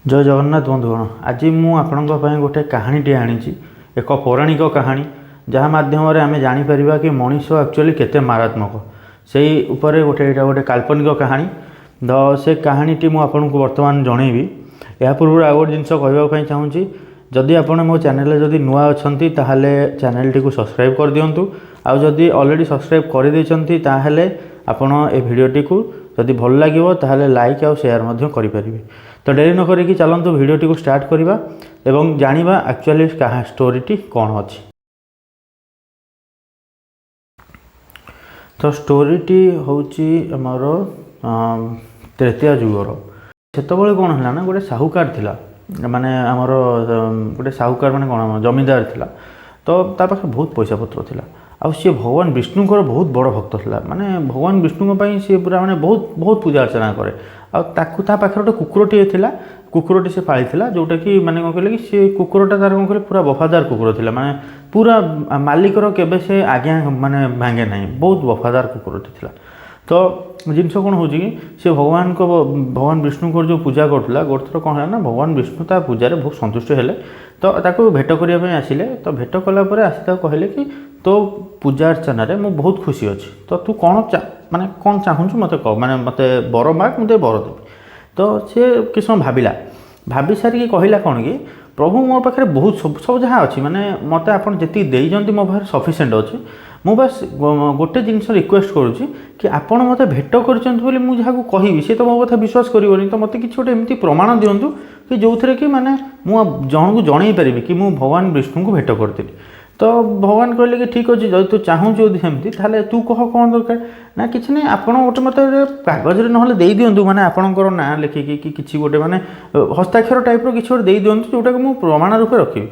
ଜୟ ଜଗନ୍ନାଥ ବନ୍ଧୁଗଣ, ଆଜି ମୁଁ ଆପଣଙ୍କ ପାଇଁ ଗୋଟେ କାହାଣୀଟିଏ ଆଣିଛି, ଏକ ପୌରାଣିକ କାହାଣୀ ଯାହା ମାଧ୍ୟମରେ ଆମେ ଜାଣିପାରିବା କି ମଣିଷ ଆକ୍ଚୁଆଲି କେତେ ମାରାତ୍ମକ। ସେଇ ଉପରେ ଏଇଟା ଗୋଟେ କାଳ୍ପନିକ କାହାଣୀ। ତ ସେ କାହାଣୀଟି ମୁଁ ଆପଣଙ୍କୁ ବର୍ତ୍ତମାନ ଜଣେଇବି। ଏହା ପୂର୍ବରୁ ଆଉ ଗୋଟେ ଜିନିଷ କହିବା ପାଇଁ ଚାହୁଁଛି, ଯଦି ଆପଣ ମୋ ଚ୍ୟାନେଲରେ ଯଦି ନୂଆ ଅଛନ୍ତି ତାହେଲେ ଚ୍ୟାନେଲଟିକୁ ସବସ୍କ୍ରାଇବ୍ କରିଦିଅନ୍ତୁ, ଆଉ ଯଦି ଅଲରେଡ଼ି ସବସ୍କ୍ରାଇବ୍ କରିଦେଇଛନ୍ତି ତାହେଲେ ଆପଣ ଏ ଭିଡ଼ିଓଟିକୁ ଯଦି ଭଲ ଲାଗିବ ତାହେଲେ ଲାଇକ୍ ଆଉ ସେୟାର ମଧ୍ୟ କରିପାରିବେ। ତ ଡେରି ନ କରିକି ଚାଲନ୍ତୁ ଭିଡ଼ିଓଟିକୁ ଷ୍ଟାର୍ଟ କରିବା ଏବଂ ଜାଣିବା ଆକ୍ଚୁଆଲି କାହା ଷ୍ଟୋରିଟି କ'ଣ ଅଛି। ତ ଷ୍ଟୋରିଟି ହେଉଛି ଆମର ତ୍ରେତୟା ଯୁଗର। ସେତେବେଳେ କ'ଣ ହେଲା ନା, ଗୋଟେ ସାହୁକାର ଥିଲା, ମାନେ ଆମର ଗୋଟେ ସାହୁକାର ମାନେ କ'ଣ ଜମିଦାର ଥିଲା। ତ ତା ପାଖରେ ବହୁତ ପଇସା ପତ୍ର ଥିଲା, ଆଉ ସିଏ ଭଗବାନ ବିଷ୍ଣୁଙ୍କର ବହୁତ ବଡ଼ ଭକ୍ତ ଥିଲା। ମାନେ ଭଗବାନ ବିଷ୍ଣୁଙ୍କ ପାଇଁ ସିଏ ପୁରା ମାନେ ବହୁତ ବହୁତ ପୂଜା ଅର୍ଚ୍ଚନା କରେ। ଆଉ ତାକୁ ତା ପାଖରେ ଗୋଟେ କୁକୁରଟିଏ ଥିଲା, କୁକୁରଟି ସେ ପାଳିଥିଲା, ଯେଉଁଟାକି ମାନେ କ'ଣ କହିଲେ କି ସେ କୁକୁରଟା ତାର କ'ଣ କହିଲେ ପୁରା ବଫାଦାର କୁକୁର ଥିଲା। ମାନେ ପୁରା ମାଲିକର କେବେ ସେ ଆଜ୍ଞା ମାନେ ଭାଙ୍ଗେ ନାହିଁ, ବହୁତ ବଫାଦାର କୁକୁରଟି ଥିଲା। ତ ଜିନିଷ କ'ଣ ହେଉଛି କି ସେ ଭଗବାନ ବିଷ୍ଣୁଙ୍କର ଯେଉଁ ପୂଜା କରୁଥିଲା, ଗୋଟେ ଥର କ'ଣ ହେଲା ନା ଭଗବାନ ବିଷ୍ଣୁ ତା ପୂଜାରେ ବହୁତ ସନ୍ତୁଷ୍ଟ ହେଲେ। ତ ତାକୁ ଭେଟ କରିବା ପାଇଁ ଆସିଲେ। ତ ଭେଟ କଲା ପରେ ଆସି ତାକୁ କହିଲେ କି ତୋ ପୂଜା ଅର୍ଚ୍ଚନାରେ ମୁଁ ବହୁତ ଖୁସି ଅଛି, ତ ତୁ କ'ଣ ମାନେ କ'ଣ ଚାହୁଁଛୁ ମୋତେ କହ, ମାନେ ମୋତେ ବର ମାଗ, ମୁଁ ତୋତେ ବର ଦେବି। ତ ସିଏ କିଛି ସମୟ ଭାବିଲା, ଭାବି ସାରିକି କହିଲା କ'ଣ କି ପ୍ରଭୁ ମୋ ପାଖରେ ବହୁତ ସବୁ ଯାହା ଅଛି, ମାନେ ମୋତେ ଆପଣ ଯେତିକି ଦେଇଛନ୍ତି ମୋ ପାଖରେ ସଫିସିଏଣ୍ଟ ଅଛି। ମୁଁ ବାସ୍ ଗୋଟେ ଜିନିଷ ରିକ୍ୱେଷ୍ଟ କରୁଛି କି ଆପଣ ମୋତେ ଭେଟ କରିଛନ୍ତି ବୋଲି ମୁଁ ଯାହାକୁ କହିବି ସେ ତ ମୋ କଥା ବିଶ୍ୱାସ କରିବନି, ତ ମୋତେ କିଛି ଗୋଟେ ଏମିତି ପ୍ରମାଣ ଦିଅନ୍ତୁ କି ଯେଉଁଥିରେ କି ମାନେ ମୁଁ ଜଣକୁ ଜଣେଇ ପାରିବି କି ମୁଁ ଭଗବାନ ବିଷ୍ଣୁଙ୍କୁ ଭେଟ କରିଥିଲି। ତ ଭଗବାନ କହିଲେ କି ଠିକ୍ ଅଛି, ଯଦି ତୁ ଚାହୁଁଛୁ ଯଦି ସେମିତି ତାହେଲେ ତୁ କହ କ'ଣ ଦରକାର। ନା କିଛି ନାହିଁ, ଆପଣ ଗୋଟେ ମୋତେ କାଗଜରେ ନହେଲେ ଦେଇଦିଅନ୍ତୁ, ମାନେ ଆପଣଙ୍କର ନାଁ ଲେଖିକି କି କିଛି ଗୋଟେ ମାନେ ହସ୍ତାକ୍ଷର ଟାଇପ୍ର କିଛି ଗୋଟେ ଦେଇଦିଅନ୍ତୁ ଯେଉଁଟାକୁ ମୁଁ ପ୍ରମାଣ ରୂପେ ରଖିବି।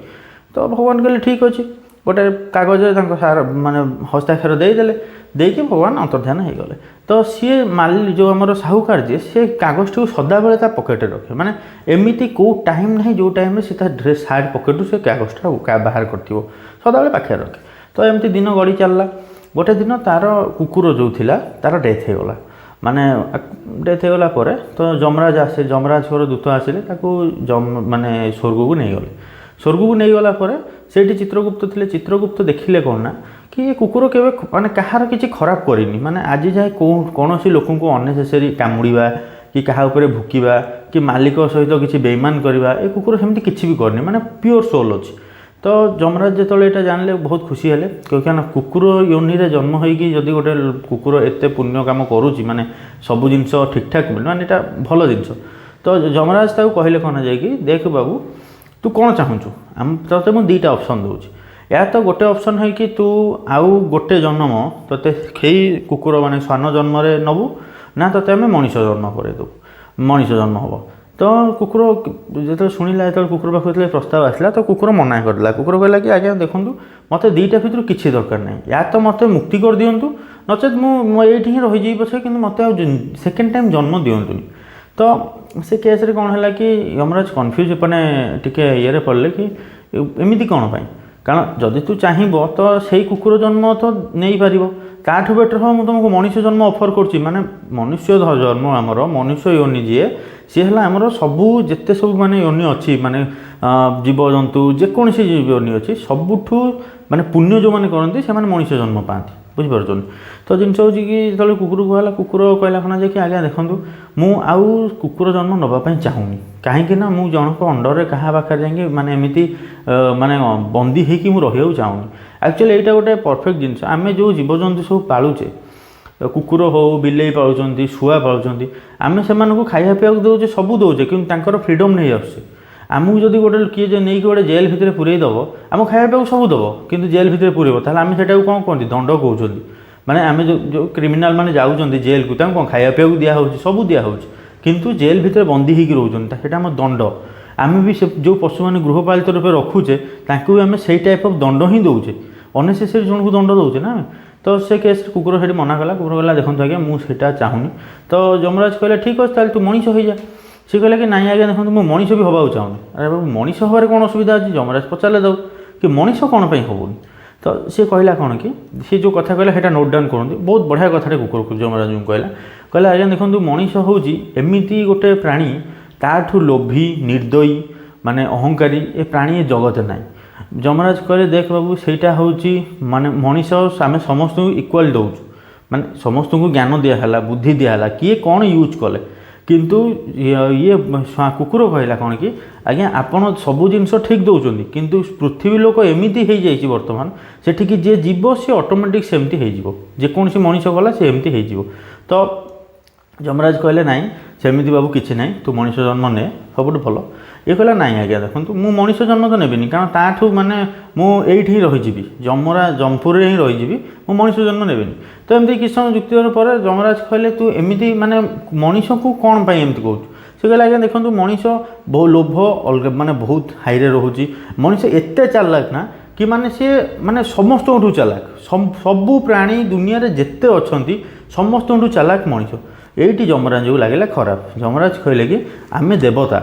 ତ ଭଗବାନ କହିଲେ ଠିକ୍ ଅଛି, ଗୋଟେ କାଗଜରେ ତାଙ୍କ ସାର୍ ମାନେ ହସ୍ତାକ୍ଷର ଦେଇଦେଲେ, ଦେଇକି ଭଗବାନ ଅନ୍ତର୍ଧ୍ୟାନ ହେଇଗଲେ। ତ ସିଏ ମାଲି ଯେଉଁ ଆମର ସାହୁକାର ଯିଏ, ସେ କାଗଜଟିକୁ ସଦାବେଳେ ତା ପକେଟରେ ରଖେ, ମାନେ ଏମିତି କେଉଁ ଟାଇମ୍ ନାହିଁ ଯେଉଁ ଟାଇମ୍ରେ ସେ ତା ଡ୍ରେସ୍ ସାର୍ଟ ପକେଟରୁ ସେ କାଗଜଟା ବାହାର କରିଥିବ, ସଦାବେଳେ ପାଖରେ ରଖେ। ତ ଏମିତି ଦିନ ଗଡ଼ି ଚାଲିଲା। ଗୋଟେ ଦିନ ତାର କୁକୁର ଯେଉଁ ଥିଲା ତାର ଡେଥ୍ ହେଇଗଲା, ମାନେ ଡେଥ୍ ହେଇଗଲା ପରେ ତ ଯମରାଜ ଆସେ, ଯମରାଜଙ୍କର ଦୂତ ଆସିଲେ ତାକୁ ମାନେ ସ୍ୱର୍ଗକୁ ନେଇଗଲେ। ସ୍ୱର୍ଗକୁ ନେଇଗଲା ପରେ ସେଇଠି ଚିତ୍ରଗୁପ୍ତ ଥିଲେ। ଚିତ୍ରଗୁପ୍ତ ଦେଖିଲେ କ'ଣ ନା କି ଏ କୁକୁର କେବେ ମାନେ କାହାର କିଛି ଖରାପ କରିନି, ମାନେ ଆଜି ଯାଏ କୌଣସି ଲୋକଙ୍କୁ ଅନ୍ନେସେସରି କାମୁଡ଼ିବା କି କାହା ଉପରେ ଭୁକିବା କି ମାଲିକ ସହିତ କିଛି ବେଇମାନ କରିବା, ଏ କୁକୁର ସେମିତି କିଛି ବି କରିନି, ମାନେ ପିଓର ସୋଲ୍ ଅଛି। ତ ଯମରାଜ ଯେତେବେଳେ ଏଇଟା ଜାଣିଲେ ବହୁତ ଖୁସି ହେଲେ, କାହିଁକିନା କୁକୁର ୟୋନିରେ ଜନ୍ମ ହେଇକି ଯଦି ଗୋଟେ କୁକୁର ଏତେ ପୁଣ୍ୟ କାମ କରୁଛି, ମାନେ ସବୁ ଜିନିଷ ଠିକ୍ଠାକ୍, ମାନେ ଏଇଟା ଭଲ ଜିନିଷ। ତ ଯମରାଜ ତାକୁ କହିଲେ କ'ଣ ଯାଇକି, ଦେଖ ବାବୁ ତୁ କ'ଣ ଚାହୁଁଛୁ, ତୋତେ ମୁଁ ଦୁଇଟା ଅପସନ୍ ଦେଉଛି। ଏହା ତ ଗୋଟେ ଅପସନ୍ ହେଇକି ତୁ ଆଉ ଗୋଟେ ଜନ୍ମ ତୋତେ ସେଇ କୁକୁର ମାନେ ଶ୍ୱାନ ଜନ୍ମରେ ନେବୁ, ନା ତୋତେ ଆମେ ମଣିଷ ଜନ୍ମ କରେଇଦେବୁ, ମଣିଷ ଜନ୍ମ ହେବ। ତ କୁକୁର ଯେତେବେଳେ ଶୁଣିଲା, ଯେତେବେଳେ କୁକୁର ପାଖକୁ ଯେତେବେଳେ ପ୍ରସ୍ତାବ ଆସିଲା, ତ କୁକୁର ମନା କରିଦେଲା। କୁକୁର କହିଲା କି ଆଜ୍ଞା ଦେଖନ୍ତୁ, ମୋତେ ଦୁଇଟା ଭିତରୁ କିଛି ଦରକାର ନାହିଁ, ୟା ତ ମୋତେ ମୁକ୍ତି କରିଦିଅନ୍ତୁ, ନଚେତ୍ ମୁଁ ଏଇଠି ହିଁ ରହିଯିବି ପଛେ, କିନ୍ତୁ ମୋତେ ଆଉ ସେକେଣ୍ଡ ଟାଇମ୍ ଜନ୍ମ ଦିଅନ୍ତୁନି। ତ ସେ କେସ୍ରେ କ'ଣ ହେଲା କି ଯମରାଜ କନଫ୍ୟୁଜ୍ ମାନେ ଟିକେ ଇଏରେ ପଡ଼ିଲେ କି ଏମିତି କ'ଣ ପାଇଁ, କାରଣ ଯଦି ତୁ ଚାହିଁବ ତ ସେଇ କୁକୁର ଜନ୍ମ ତ ନେଇପାରିବ, ତାଠୁ ବେଟର୍ ହେବ ମୁଁ ତୁମକୁ ମଣିଷ ଜନ୍ମ ଅଫର୍ କରୁଛି। ମାନେ ମନୁଷ୍ୟ ଜନ୍ମ ଆମର ମନୁଷ୍ୟ ୟୋନି ଯିଏ, ସିଏ ହେଲା ଆମର ସବୁ ଯେତେ ସବୁ ମାନେ ୟୋନି ଅଛି, ମାନେ ଜୀବଜନ୍ତୁ ଯେକୌଣସି ୟୋନି ଅଛି, ସବୁଠୁ ମାନେ ପୁଣ୍ୟ ଯେଉଁମାନେ କରନ୍ତି ସେମାନେ ମଣିଷ ଜନ୍ମ ପାଆନ୍ତି, ବୁଝିପାରୁଛନ୍ତି। ତ ଜିନିଷ ହେଉଛି କି ଯେତେବେଳେ କୁକୁରକୁ ହେଲା, କୁକୁର କହିଲା କ'ଣ ଯେ କି ଆଜ୍ଞା ଦେଖନ୍ତୁ, ମୁଁ ଆଉ କୁକୁର ଜନ୍ମ ନେବା ପାଇଁ ଚାହୁଁନି, କାହିଁକି ନା ମୁଁ ଜଣଙ୍କ ଅଣ୍ଡରରେ କାହା ପାଖରେ ଯାଇକି ମାନେ ଏମିତି ମାନେ ବନ୍ଦୀ ହେଇକି ମୁଁ ରହିବାକୁ ଚାହୁଁନି। ଆକ୍ଚୁଆଲି ଏଇଟା ଗୋଟେ ପରଫେକ୍ଟ ଜିନିଷ। ଆମେ ଯେଉଁ ଜୀବଜନ୍ତୁ ସବୁ ପାଳୁଛେ, କୁକୁର ହଉ, ବିଲେଇ ପାଳୁଛନ୍ତି, ଶୁଆ ପାଳୁଛନ୍ତି, ଆମେ ସେମାନଙ୍କୁ ଖାଇବା ପିଇବାକୁ ଦେଉଛେ, ସବୁ ଦେଉଛେ, କିନ୍ତୁ ତାଙ୍କର ଫ୍ରିଡ଼ମ୍ ନେଇ ଆସୁଛେ। ଆମକୁ ଯଦି ଗୋଟେ କିଏ ଯେ ନେଇକି ଗୋଟେ ଜେଲ୍ ଭିତରେ ପୁରେଇ ଦେବ, ଆମକୁ ଖାଇବା ପିଇବାକୁ ସବୁ ଦେବ, କିନ୍ତୁ ଜେଲ୍ ଭିତରେ ପୁରେଇବ, ତାହେଲେ ଆମେ ସେଇଟାକୁ କ'ଣ କୁହନ୍ତି, ଦଣ୍ଡ କହୁଛନ୍ତି। ମାନେ ଆମେ ଯେଉଁ କ୍ରିମିନାଲ୍ ମାନେ ଯାଉଛନ୍ତି ଜେଲ୍କୁ, ତାଙ୍କୁ କ'ଣ ଖାଇବା ପିଇବାକୁ ଦିଆହେଉଛି, ସବୁ ଦିଆହେଉଛି, କିନ୍ତୁ ଜେଲ୍ ଭିତରେ ବନ୍ଦୀ ହେଇକି ରହୁଛନ୍ତି, ସେଇଟା ଆମ ଦଣ୍ଡ। ଆମେ ବି ସେ ଯେଉଁ ପଶୁମାନେ ଗୃହପାଳିତ ରୂପେ ରଖୁଛେ, ତାଙ୍କୁ ବି ଆମେ ସେଇ ଟାଇପ୍ ଅଫ୍ ଦଣ୍ଡ ହିଁ ଦେଉଛେ, ଅନ୍ନେସେସରି ଜଣକୁ ଦଣ୍ଡ ଦେଉଛେ ନା ଆମେ। ତ ସେ କେସ୍ରେ କୁକୁର ସେଇଠି ମନା କଲା। କୁକୁର କହିଲା ଦେଖନ୍ତୁ ଆଜ୍ଞା, ମୁଁ ସେଇଟା ଚାହୁଁନି। ତ ଯମରାଜ କହିଲେ ଠିକ୍ ଅଛି, ତାହେଲେ ତୁ ମଣିଷ ହେଇଯା। ସେ କହିଲା କି ନାଇଁ ଆଜ୍ଞା ଦେଖନ୍ତୁ, ମୁଁ ମଣିଷ ବି ହେବାକୁ ଚାହୁଁନି। ଆରେ ବାବୁ, ମଣିଷ ହେବାରେ କ'ଣ ଅସୁବିଧା ଅଛି? ଯମରାଜ ପଚାରିଲେ ତାକୁ କି ମଣିଷ କ'ଣ ପାଇଁ ହେବୁନି? ତ ସିଏ କହିଲା କ'ଣ କି, ସିଏ ଯେଉଁ କଥା କହିଲା ସେଇଟା ନୋଟ୍ ଡାଉନ୍ କରନ୍ତୁ, ବହୁତ ବଢ଼ିଆ କଥାଟେ କୁକୁରକୁ ଯମରାଜଙ୍କୁ କହିଲା। କହିଲା ଆଜ୍ଞା ଦେଖନ୍ତୁ, ମଣିଷ ହେଉଛି ଏମିତି ଗୋଟେ ପ୍ରାଣୀ ତାଠୁ ଲୋଭୀ, ନିର୍ଦ୍ଦୟୀ, ମାନେ ଅହଙ୍କାରୀ ଏ ପ୍ରାଣୀ ଏ ଜଗତରେ ନାହିଁ। ଯମରାଜ କହିଲେ, ଦେଖ ବାବୁ, ସେଇଟା ହେଉଛି ମାନେ ମଣିଷ, ଆମେ ସମସ୍ତଙ୍କୁ ଇକ୍ୱାଲ୍ ଦେଉଛୁ, ମାନେ ସମସ୍ତଙ୍କୁ ଜ୍ଞାନ ଦିଆହେଲା, ବୁଦ୍ଧି ଦିଆହେଲା, କିଏ କ'ଣ ୟୁଜ୍ କଲେ। କିନ୍ତୁ ଇଏ କୁକୁର କହିଲା କ'ଣ କି, ଆଜ୍ଞା, ଆପଣ ସବୁ ଜିନିଷ ଠିକ୍ ଦେଉଛନ୍ତି, କିନ୍ତୁ ପୃଥିବୀ ଲୋକ ଏମିତି ହେଇଯାଇଛି ବର୍ତ୍ତମାନ, ସେଠିକି ଯିଏ ଯିବ ସିଏ ଅଟୋମେଟିକ୍ ସେମିତି ହେଇଯିବ। ଯେକୌଣସି ମଣିଷ ଗଲା, ସେ ଏମିତି ହେଇଯିବ। ତ ଯମରାଜ କହିଲେ, ନାଇଁ, ସେମିତି ବାବୁ କିଛି ନାହିଁ, ତୁ ମଣିଷ ଜନ୍ମ ନେ, ସବୁଠୁ ଭଲ। ଇଏ କହିଲା, ନାଇଁ ଆଜ୍ଞା, ଦେଖନ୍ତୁ, ମୁଁ ମଣିଷ ଜନ୍ମ ତ ନେବିନି, କାରଣ ତାଠୁ ମାନେ ମୁଁ ଏଇଠି ହିଁ ରହିଯିବି, ଯମପୁରରେ ହିଁ ରହିଯିବି, ମୁଁ ମଣିଷ ଜନ୍ମ ନେବିନି। ତ ଏମିତି କିଛି ସମୟ ଯୁକ୍ତିତର୍କ ପରେ ଯମରାଜ କହିଲେ, ତୁ ଏମିତି ମାନେ ମଣିଷକୁ କ'ଣ ପାଇଁ ଏମିତି କହୁଛୁ? ସେ କହିଲା, ଆଜ୍ଞା ଦେଖନ୍ତୁ, ମଣିଷ ବହୁ ଲୋଭ ଅଲଗା, ମାନେ ବହୁତ ହାଇରେ ରହୁଛି। ମଣିଷ ଏତେ ଚାଲାକ ନା କି ମାନେ ସିଏ ମାନେ ସମସ୍ତଙ୍କଠୁ ଚାଲାକ। ସବୁ ପ୍ରାଣୀ ଦୁନିଆରେ ଯେତେ ଅଛନ୍ତି, ସମସ୍ତଙ୍କଠୁ ଚାଲାକ ମଣିଷ। ଏଇଠି ଯମରାଜକୁ ଲାଗିଲା ଖରାପ। ଯମରାଜ କହିଲେ କି ଆମେ ଦେବତା,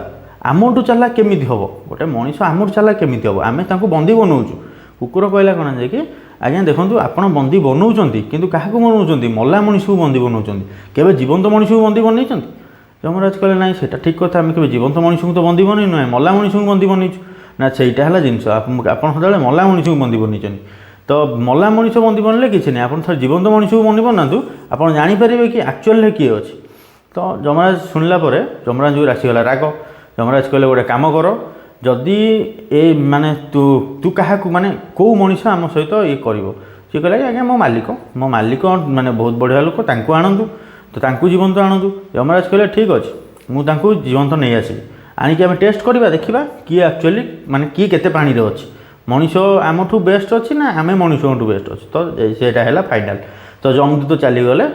ଆମଠୁ ଚାଲାକ କେମିତି ହେବ? ଗୋଟେ ମଣିଷ ଆମଠୁ ଚାଲାକ କେମିତି ହେବ? ଆମେ ତାଙ୍କୁ ବନ୍ଦୀ ବନଉଛୁ। କୁକୁର କହିଲା କ'ଣ ଯେ କି, ଆଜ୍ଞା ଦେଖନ୍ତୁ, ଆପଣ ବନ୍ଦୀ ବନଉଛନ୍ତି, କିନ୍ତୁ କାହାକୁ ବନଉଛନ୍ତି? ମଲା ମଣିଷକୁ ବନ୍ଦୀ ବନଉଛନ୍ତି। କେବେ ଜୀବନ୍ତ ମଣିଷକୁ ବନ୍ଦୀ ବନେଇଛନ୍ତି? ଯମରାଜ କହିଲେ, ନାଇଁ, ସେଇଟା ଠିକ୍ କଥା, ଆମେ କେବେ ଜୀବନ୍ତ ମଣିଷକୁ ତ ବନ୍ଦୀ ବନେଇନୁ, ଆମେ ମଲା ମଣିଷକୁ ବନ୍ଦୀ ବନେଇଛୁ। ନା, ସେଇଟା ହେଲା ଜିନିଷ, ଆପଣ ସଦାବେଳେ ମଲା ମଣିଷକୁ ବନ୍ଦୀ ବନେଇଛନ୍ତି। ତ ମଲା ମଣିଷ ବନ୍ଦୀ ବନେଇଲେ କିଛି ନାହିଁ, ଆପଣ ଥରେ ଜୀବନ୍ତ ମଣିଷକୁ ବନ୍ଦୀ ବନାନ୍ତୁ, ଆପଣ ଜାଣିପାରିବେ କି ଆକ୍ଚୁଆଲିରେ କିଏ ଅଛି। ତ ଯମରାଜ ଶୁଣିଲା ପରେ ଯମରାଜକୁ ଆସିଗଲା ରାଗ। ଯମରାଜ କହିଲେ, ଗୋଟେ କାମ କର, ଯଦି ଏ ମାନେ ତୁ କାହାକୁ, ମାନେ କେଉଁ ମଣିଷ ଆମ ସହିତ ଇଏ କରିବ? ସିଏ କହିଲା କି ଆଜ୍ଞା, ମୋ ମାଲିକ, ମୋ ମାଲିକ ମାନେ ବହୁତ ବଢ଼ିଆ ଲୋକ, ତାଙ୍କୁ ଆଣନ୍ତୁ, ତ ତାଙ୍କୁ ଜୀବନ୍ତ ଆଣନ୍ତୁ। ଯମରାଜ କହିଲେ, ଠିକ୍ ଅଛି, ମୁଁ ତାଙ୍କୁ ଜୀବନ୍ତ ନେଇ ଆସିବି, ଆଣିକି ଆମେ ଟେଷ୍ଟ କରିବା, ଦେଖିବା କିଏ ଆକ୍ଚୁଆଲି ମାନେ କିଏ କେତେ ପାଣିରେ ଅଛି, ମଣିଷ ଆମଠୁ ବେଷ୍ଟ ଅଛି ନା ଆମେ ମଣିଷଙ୍କଠୁ ବେଷ୍ଟ ଅଛି। ତ ସେଇଟା ହେଲା ଫାଇନାଲ୍। ତ ଯମଦୂତ ଚାଲିଗଲେ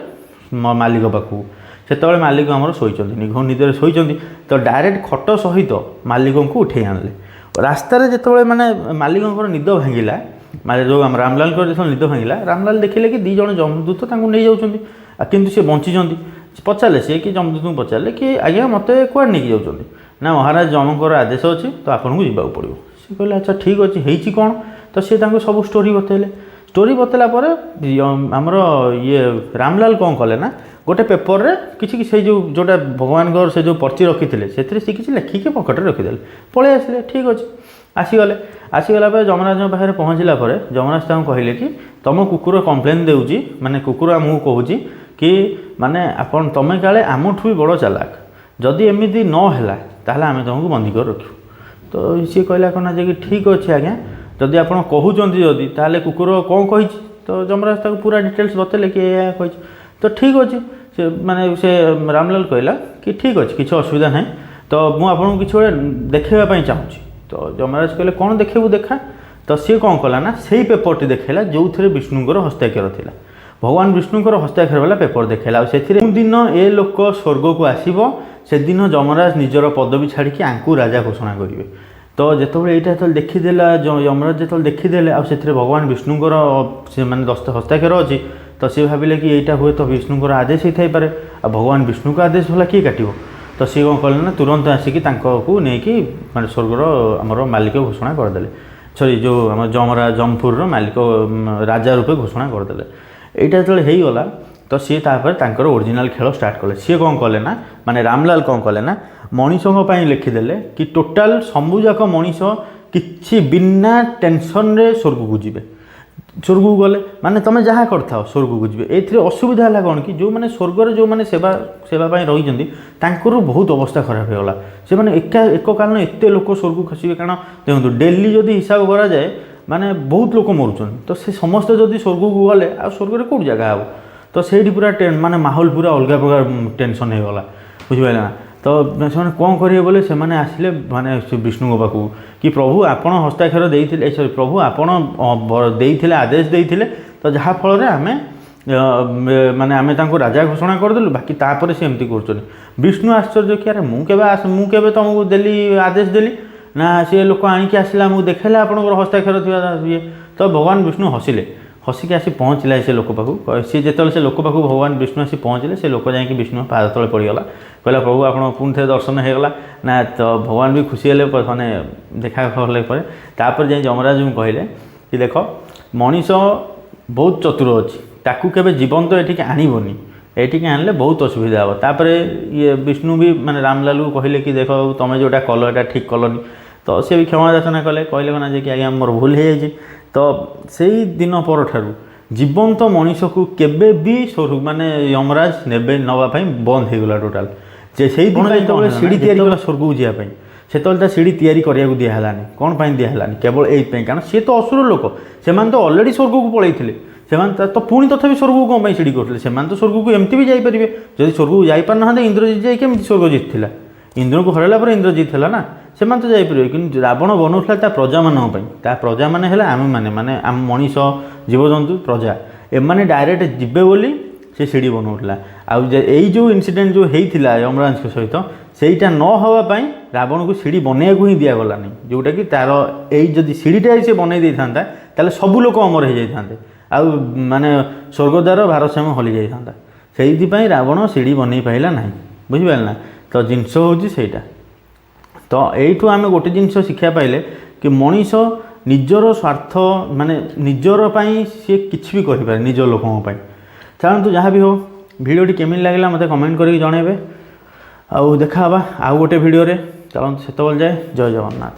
ମାଲିକ ପାଖକୁ। ସେତେବେଳେ ମାଲିକ ଆମର ଶୋଇଛନ୍ତି, ନିଘୋଡ଼ ନିଦରେ ଶୋଇଛନ୍ତି। ତ ଡାଇରେକ୍ଟ ଖଟ ସହିତ ମାଲିକଙ୍କୁ ଉଠେଇ ଆଣିଲେ। ରାସ୍ତାରେ ଯେତେବେଳେ ମାନେ ମାଲିକଙ୍କର ନିଦ ଭାଙ୍ଗିଲା, ମାନେ ଯେଉଁ ଆମ ରାମଲାଲଙ୍କର ଯେତେବେଳେ ନିଦ ଭାଙ୍ଗିଲା, ରାମଲାଲ ଦେଖିଲେ କି ଦୁଇ ଜଣ ଯମଦୂତ ତାଙ୍କୁ ନେଇଯାଉଛନ୍ତି, ଆଉ କିନ୍ତୁ ସେ ବଞ୍ଚିଛନ୍ତି। ପଚାରିଲେ ସିଏ କି ଯମଦୂତଙ୍କୁ ପଚାରିଲେ କି, ଆଜ୍ଞା, ମୋତେ କୁଆଡ଼େ ନେଇକି ଯାଉଛନ୍ତି? ନା, ମହାରାଜ ଯମଙ୍କର ଆଦେଶ ଅଛି, ତ ଆପଣଙ୍କୁ ଯିବାକୁ ପଡ଼ିବ। ସେ କହିଲେ, ଆଚ୍ଛା, ଠିକ୍ ଅଛି, ହେଇଛି କ'ଣ? ତ ସିଏ ତାଙ୍କୁ ସବୁ ଷ୍ଟୋରି ବତେଇଲେ। ଷ୍ଟୋରି ବତେଇଲା ପରେ ଆମର ଇଏ ରାମଲାଲ କ'ଣ କଲେ ନା, ଗୋଟେ ପେପରରେ କିଛି ସେଇ ଯେଉଁ ଯେଉଁଟା ଭଗବାନଙ୍କର ସେ ଯେଉଁ ପର୍ଚି ରଖିଥିଲେ, ସେଥିରେ ସେ କିଛି ଲେଖିକି ପକେଟରେ ରଖିଦେଲେ, ପଳେଇ ଆସିଲେ। ଠିକ୍ ଅଛି, ଆସିଗଲେ। ଆସିଗଲା ପରେ ଯମରାଜଙ୍କ ପାଖରେ ପହଞ୍ଚିଲା ପରେ ଯମରାଜ ତାଙ୍କୁ କହିଲେ କି ତୁମ କୁକୁର କମ୍ପ୍ଲେନ୍ ଦେଉଛି, ମାନେ କୁକୁର ଆମକୁ କହୁଛି କି ମାନେ ଆପଣ ତୁମେ କାଳେ ଆମଠୁ ବି ବଡ଼ ଚାଲାକ। ଯଦି ଏମିତି ନ ହେଲା, ତାହେଲେ ଆମେ ତୁମକୁ ବନ୍ଦୀ କରି ରଖିବୁ। ତ ସିଏ କହିଲା କ'ଣ ନା ଯେ କି, ଠିକ୍ ଅଛି ଆଜ୍ଞା, ଯଦି ଆପଣ କହୁଛନ୍ତି ଯଦି, ତାହେଲେ କୁକୁର କ'ଣ କହିଛି? ତ ଯମରାଜ ତାକୁ ପୁରା ଡିଟେଲ୍ସ ବତେଇଲେ କି ଏଇଆ କହିଛି। ତ ଠିକ୍ ଅଛି, ସେ ମାନେ ସେ ରାମଲାଲ କହିଲା କି ଠିକ୍ ଅଛି, କିଛି ଅସୁବିଧା ନାହିଁ, ତ ମୁଁ ଆପଣଙ୍କୁ କିଛି ଗୋଟେ ଦେଖେଇବା ପାଇଁ ଚାହୁଁଛି। ତ ଯମରାଜ କହିଲେ, କ'ଣ ଦେଖେଇବୁ, ଦେଖା। ତ ସିଏ କ'ଣ କଲା ନା, ସେଇ ପେପରଟି ଦେଖେଇଲା ଯେଉଁଥିରେ ବିଷ୍ଣୁଙ୍କର ହସ୍ତାକ୍ଷର ଥିଲା। ଭଗବାନ ବିଷ୍ଣୁଙ୍କର ହସ୍ତାକ୍ଷର ବାଲା ପେପର ଦେଖେଇଲା, ଆଉ ସେଥିରେ ଯେଉଁ ଦିନ ଏ ଲୋକ ସ୍ୱର୍ଗକୁ ଆସିବ, ସେଦିନ ଯମରାଜ ନିଜର ପଦବୀ ଛାଡ଼ିକି ଆଙ୍କୁ ରାଜା ଘୋଷଣା କରିବେ। ତ ଯେତେବେଳେ ଏଇଟା ଯେତେବେଳେ ଦେଖିଦେଲା ଯମରାଜ, ଯେତେବେଳେ ଦେଖିଦେଲେ ଆଉ ସେଥିରେ ଭଗବାନ ବିଷ୍ଣୁଙ୍କର ସେ ମାନେ ଦସ୍ତ ହସ୍ତାକ୍ଷର ଅଛି, ତ ସିଏ ଭାବିଲେ କି ଏଇଟା ହୁଏତ ବିଷ୍ଣୁଙ୍କର ଆଦେଶ ହେଇଥାଇପାରେ, ଆଉ ଭଗବାନ ବିଷ୍ଣୁଙ୍କ ଆଦେଶ ଭଲା କିଏ କାଟିବ? ତ ସିଏ କ'ଣ କଲେ ନା, ତୁରନ୍ତ ଆସିକି ତାଙ୍କକୁ ନେଇକି ମାନେ ସ୍ୱର୍ଗର ଆମର ମାଲିକ ଘୋଷଣା କରିଦେଲେ, ସରି, ଯେଉଁ ଆମ ଯମରାଜ ଯମପୁରର ମାଲିକ ରାଜା ରୂପେ ଘୋଷଣା କରିଦେଲେ। ଏଇଟା ଯେତେବେଳେ ହେଇଗଲା, ତ ସିଏ ତାପରେ ତାଙ୍କର ଓରିଜିନାଲ୍ ଖେଳ ଷ୍ଟାର୍ଟ କଲେ। ସିଏ କ'ଣ କଲେ ନା, ମାନେ ରାମଲାଲ କ'ଣ କଲେ ନା, ମଣିଷଙ୍କ ପାଇଁ ଲେଖିଦେଲେ କି ଟୋଟାଲ୍ ସବୁଯାକ ମଣିଷ କିଛି ବିନା ଟେନସନ୍ରେ ସ୍ୱର୍ଗକୁ ଯିବେ। ସ୍ୱର୍ଗକୁ ଗଲେ ମାନେ ତୁମେ ଯାହା କରିଥାଅ, ସ୍ୱର୍ଗକୁ ଯିବେ। ଏଥିରେ ଅସୁବିଧା ହେଲା କ'ଣ କି, ଯେଉଁମାନେ ସ୍ୱର୍ଗରେ ଯେଉଁମାନେ ସେବା ପାଇଁ ରହିଛନ୍ତି, ତାଙ୍କର ବହୁତ ଅବସ୍ଥା ଖରାପ ହେଇଗଲା। ସେମାନେ ଏକା ଏକକାଳୀନ ଏତେ ଲୋକ ସ୍ୱର୍ଗକୁ ଖସିବେ, କାରଣ ଦେଖନ୍ତୁ, ଡେଲି ଯଦି ହିସାବ କରାଯାଏ, ମାନେ ବହୁତ ଲୋକ ମରୁଛନ୍ତି। ତ ସେ ସମସ୍ତେ ଯଦି ସ୍ୱର୍ଗକୁ ଗଲେ, ଆଉ ସ୍ୱର୍ଗରେ କେଉଁଠି ଜାଗା ହେବ? ତ ସେଇଠି ପୁରା ମାନେ ମାହୋଲ ପୁରା ଅଲଗା ପ୍ରକାର ଟେନସନ୍ ହେଇଗଲା, ବୁଝିପାରିଲେ ନା? ତ ସେମାନେ କ'ଣ କରିବେ ବୋଲେ, ସେମାନେ ଆସିଲେ ମାନେ ସେ ବିଷ୍ଣୁଙ୍କ ପାଖକୁ କି ପ୍ରଭୁ, ଆପଣ ହସ୍ତାକ୍ଷର ଦେଇଥିଲେ, ସରି, ପ୍ରଭୁ ଆପଣ ଦେଇଥିଲେ, ଆଦେଶ ଦେଇଥିଲେ, ତ ଯାହାଫଳରେ ଆମେ ମାନେ ଆମେ ତାଙ୍କୁ ରାଜା ଘୋଷଣା କରିଦେଲୁ, ବାକି ତାପରେ ସେ ଏମିତି କରୁଛନ୍ତି। ବିଷ୍ଣୁ ଆଶ୍ଚର୍ଯ୍ୟ କି ଆରେ, ମୁଁ କେବେ ତୁମକୁ ଦେଲି, ଆଦେଶ ଦେଲି? ନା, ସିଏ ଲୋକ ଆଣିକି ଆସିଲା, ଆମକୁ ଦେଖେଇଲା ଆପଣଙ୍କର ହସ୍ତାକ୍ଷର ଥିବା ଇଏ। ତ ଭଗବାନ ବିଷ୍ଣୁ ହସିଲେ। ହସିକି ଆସି ପହଞ୍ଚିଲା ସେ ଲୋକ ପାଖକୁ। ସିଏ ଯେତେବେଳେ ସେ ଲୋକ ପାଖକୁ ଭଗବାନ ବିଷ୍ଣୁ ଆସି ପହଞ୍ଚିଲେ, ସେ ଲୋକ ଯାଇକି ବିଷ୍ଣୁ ପାଦ ତଳେ ପଡ଼ିଗଲା। କହିଲା, ପ୍ରଭୁ, ଆପଣ ପୁଣି ଥରେ ଦର୍ଶନ ହେଇଗଲା ନା। ତ ଭଗବାନ ବି ଖୁସି ହେଲେ, ମାନେ ଦେଖା କଲେ ପରେ ତାପରେ ଯାଇ ଯମରାଜଙ୍କୁ କହିଲେ କି ଦେଖ, ମଣିଷ ବହୁତ ଚତୁର ଅଛି, ତାକୁ କେବେ ଜୀବନ୍ତ ଏଠିକି ଆଣିବନି। ଏଇଠିକି ଆଣିଲେ ବହୁତ ଅସୁବିଧା ହେବ। ତାପରେ ଇଏ ବିଷ୍ଣୁ ବି ମାନେ ରାମଲାଲକୁ କହିଲେ କି ଦେଖ ତୁମେ ଯେଉଁଟା କଲ ଏଇଟା ଠିକ୍ କଲନି। ତ ସେ ବି କ୍ଷମା ଯାଚନା କଲେ, କହିଲେ ନା ଯେ କି ଆଜ୍ଞା ମୋର ଭୁଲ ହେଇଯାଇଛି। ତ ସେଇ ଦିନ ପରଠାରୁ ଜୀବନ୍ତ ମଣିଷକୁ କେବେ ବି ମାନେ ଯମରାଜ ନେବେ ନେବା ପାଇଁ ବନ୍ଦ ହେଇଗଲା ଟୋଟାଲ୍। ଯେ ସେଇଦିନ ଯେତେବେଳେ ସିଢ଼ି ତିଆରି କଲା ସ୍ୱର୍ଗକୁ ଯିବା ପାଇଁ, ସେତେବେଳେ ତା ସିଢ଼ି ତିଆରି କରିବାକୁ ଦିଆହେଲାନି। କ'ଣ ପାଇଁ ଦିଆହେଲାନି? କେବଳ ଏଇଥିପାଇଁ, କାରଣ ସିଏ ତ ଅସୁର ଲୋକ, ସେମାନେ ତ ଅଲରେଡ଼ି ସ୍ୱର୍ଗକୁ ପଳେଇଥିଲେ। ସେମାନେ ତ ପୁଣି ତଥାପି ସ୍ୱର୍ଗକୁ କ'ଣ ପାଇଁ ସିଢ଼ି କରୁଥିଲେ? ସେମାନେ ତ ସ୍ୱର୍ଗକୁ ଏମିତି ବି ଯାଇପାରିବେ। ଯଦି ସ୍ୱର୍ଗକୁ ଯାଇପାରିନାହାନ୍ତି, ଇନ୍ଦ୍ରଜିତ ଯାଇ କେମିତି ସ୍ୱର୍ଗ ଜିତିଥିଲା? ଇନ୍ଦ୍ରକୁ ହରାଇଲା ପରେ ଇନ୍ଦ୍ରଜିତ ହେଲା ନା, ସେମାନେ ତ ଯାଇପାରିବେ। କିନ୍ତୁ ରାବଣ ବନଉଥିଲା ତା ପ୍ରଜାମାନଙ୍କ ପାଇଁ। ତା ପ୍ରଜାମାନେ ହେଲେ ଆମେମାନେ, ମାନେ ଆମ ମଣିଷ, ଜୀବଜନ୍ତୁ, ପ୍ରଜା, ଏମାନେ ଡାଇରେକ୍ଟ ଯିବେ ବୋଲି ସେ ସିଢ଼ି ବନଉଥିଲା। ଆଉ ଯେ ଏଇ ଯେଉଁ ଇନସିଡେଣ୍ଟ ଯେଉଁ ହେଇଥିଲା ଯମରାଜଙ୍କ ସହିତ, ସେଇଟା ନ ହେବା ପାଇଁ ରାବଣକୁ ସିଢ଼ି ବନେଇବାକୁ ହିଁ ଦିଆଗଲାନି। ଯେଉଁଟାକି ତାର ଏଇ ଯଦି ସିଢ଼ିଟା ସେ ବନେଇ ଦେଇଥାନ୍ତା, ତାହେଲେ ସବୁ ଲୋକ ଅମର ହେଇଯାଇଥାନ୍ତେ ଆଉ ମାନେ ସ୍ୱର୍ଗଦ୍ୱାର ଭାରସାମ୍ୟ ହଲି ଯାଇଥାନ୍ତା। ସେଇଥିପାଇଁ ରାବଣ ସିଢ଼ି ବନେଇ ପାରିଲା ନାହିଁ, ବୁଝିପାରିଲେ ନା? ତ ଜିନିଷ ହେଉଛି ସେଇଟା। ତ ଏଇଠୁ ଆମେ ଗୋଟେ ଜିନିଷ ଶିକ୍ଷା ପାଇଲେ କି ମଣିଷ ନିଜର ସ୍ୱାର୍ଥ ମାନେ ନିଜର ପାଇଁ ସିଏ କିଛି ବି କରିପାରେ ନିଜ ଲୋକଙ୍କ ପାଇଁ। ଚାଲନ୍ତୁ, ଯାହା ବି ହଉ, ଭିଡ଼ିଓଟି କେମିତି ଲାଗିଲା ମୋତେ କମେଣ୍ଟ କରିକି ଜଣାଇବେ, ଆଉ ଦେଖା ହେବା ଆଉ ଗୋଟେ ଭିଡ଼ିଓରେ। ଚାଲନ୍ତୁ, ସେତେବେଳେ ଯାଏ ଜୟ ଜଗନ୍ନାଥ।